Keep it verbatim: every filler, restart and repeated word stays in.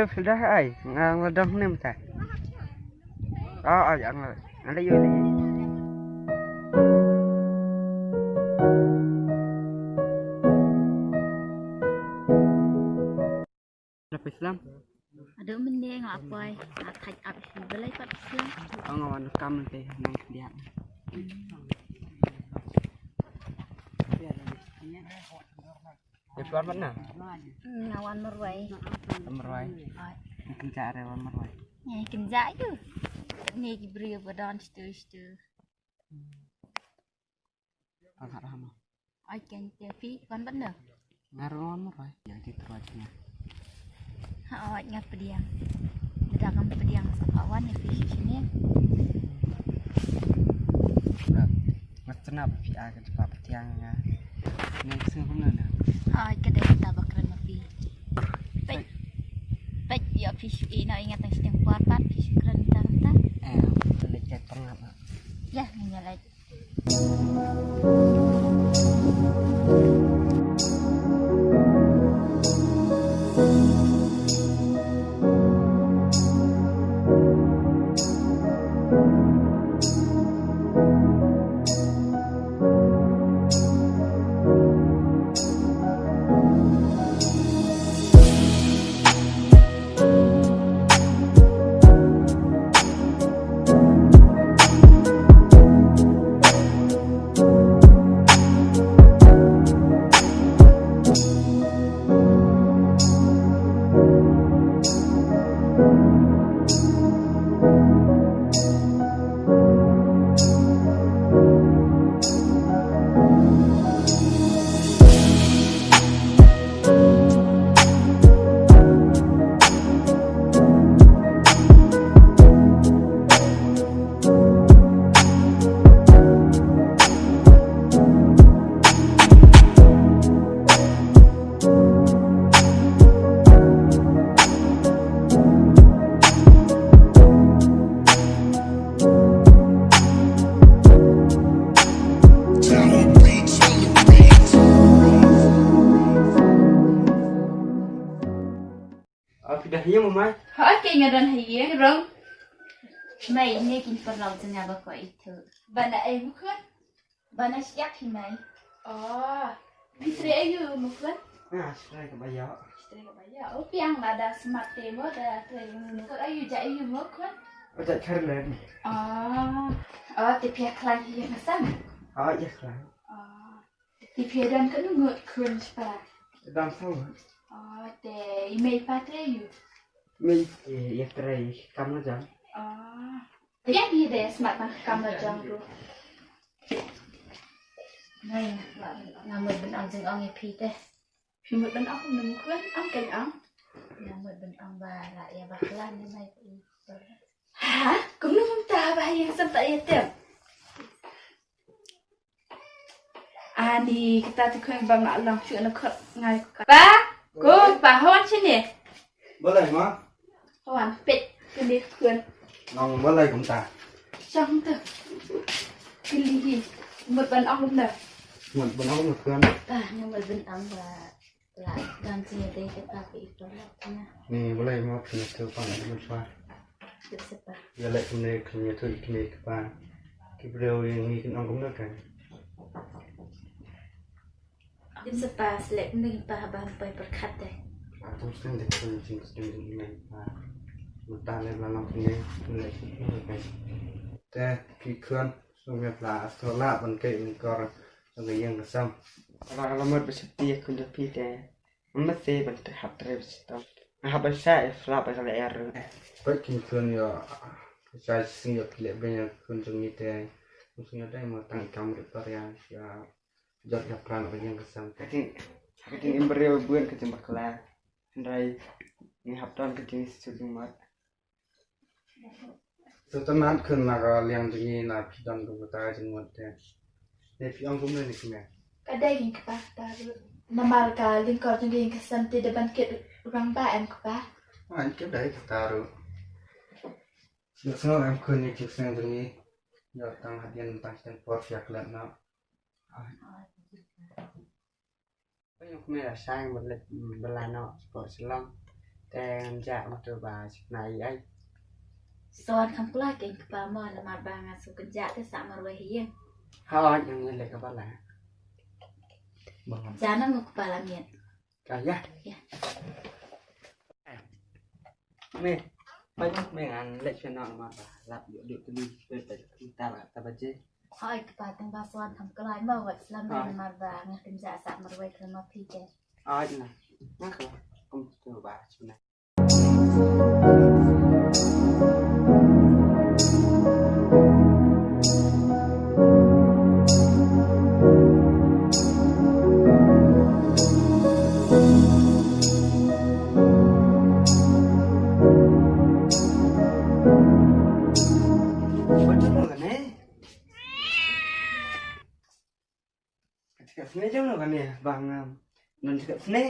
Sudah ai, ngang ladang ni mata. Oh, ai ang. Ada yo ni. Dapat Islam. Aduh mending apa ai. Atai ap belai pat Islam. Ang awan kam te nang dia. Ïa phi wan pat na? Hmm, nga wan marwei. Marwei. Ai. Nga kynjah re wan marwei. Nga kynjah ïa u. Ngi ki briew ba don shtu shtu. Ang hat rahma. Ai kynjah phi wan pat na? Nga ruh wan marwei. Ïa ki troi jingeh. Ha, awat nga pdiang. Bad da kam pdiang sa ka wan ïa phi shisha ne. Nga tnap phi a ka jingpdiang nga. Nga sngewbha na. Ha, ka dei ta ba kren ma phi. Peit. Peit ïa phi shu i na ingat tang sdang por pat phi shu kren ta ta. Eh, leit ka pengap. Ïa, nga leit. Aw, phi da ha ïing mo, Mai? Hooid, nga don ha ïing, Rong. Mai, ne kin paralok jong nga ba koit ïa u. Ba na ei mo khun? Ba na shyiap hi, Mai. Oh, phi trei aïu mo khun? Ah, trei ka ba ïoh. Trei ka ba ïoh. Oh, phi ong lada smat te mo da trei mo. Kot aïu, jait aïu mo khun? Oh, jait kharlen. Oh. Oh, te phi ïa khlaiñ hi ïa ka sem? Oh, ïa khlaiñ. Oh. Te phi don katno ngut khun shaphang? Don saw ngut. Oh, te i mei i pa trei aïu? Mei, eh, ïa trei kam la jong. Oh. Te ïa phi de smat ban kam la jong ruh. Nai, nga mut ban ong jingong ïa phi te. Phi mut ban ong kumno mo khun? Ong kein ong. Nga mut ban ong ba la ïa bakla ne mai phi. Ha? Kumno kumta ba ha ïing sem ta ïa tem? Ani kata te khun ba nga long shu na khot ngai ko. Pa, ko pa hon sini. Balei ma? Hon pet kini khun. Nong balei kumta? Shang tu. Kini hi. Mut ban ong kumno? Mut ban ong kumno khun? Pa, nga mut ban ong ba la don jingïadei kata ka i paralok na. Ni balei ma phin ïathuh pang ïa mut pa. Ïa leh kumne phin ïathuh ïa kine ki pa. Ki briew ïa ngi kin ong kumno ka. Dim sa pa selek ning pa haba hynrei pyrkhat te. Ato sdang de kun jing sdang de ning pa. Mynta ne la long kine ne. Te ki khun sngewbha la ato la ban kei ning kor sngewbha ïeng ka sam. La la mut ba seti kun da pi te. Mesti ban te hap tre ba seti. Hap ba sa e flap ba le er. Peit ki khun ïa. Sa sing ïa ki le ben khun jong ngi te. Sngewbha dei mo tang kam ri par ïa. Jot ïa pran ba ïeng ka sam. Ka jing, ka jing im briew bun ka jing bakla. Hynrei ngi hap don ka jing shu jingmut. Sa tang nat khun na ka liang jong ngi na phi don ka bynta jingmut te. Ne phi ong kumne ne kumne. Ka dei ïing kpa kata ruh. Namar ka lyngkor jong ngi ïing ka sem te da ban kit rangbah em kpa. Ai ka dei kata ruh. Jingsngew em khun ïa jingsngew jong ngi. Ïa tang hadien tang sdang por phi ïa klet noh. Ai. Oi, ïa kmie la shang ba leit, ba la noh sport Shillong. Te ngan jah motor ba shna ïa ai. Son kham kloi kein kpa mo, namar ba nga shu kynjah te sah marwei hi ïing. Hooid, ngan leh kaba lah. Ba ngan. Jan mo kpa la miet. Ka ïa. Ïa. Me, pai mo me ngan leh shna namar ba lap ïoh ïoh tuli pe pe ta ba ta ba je. Hooid kpa, tang ba son kham kloi mo, wat slem. Hooid. Namar ba nga kynjah sah marwei khlem ma phi te. Hooid na. Nga khlem kum tu ba shna. Ba jong no kane? Ka jaka sne jong no kane? Bang, um, non jaka sne.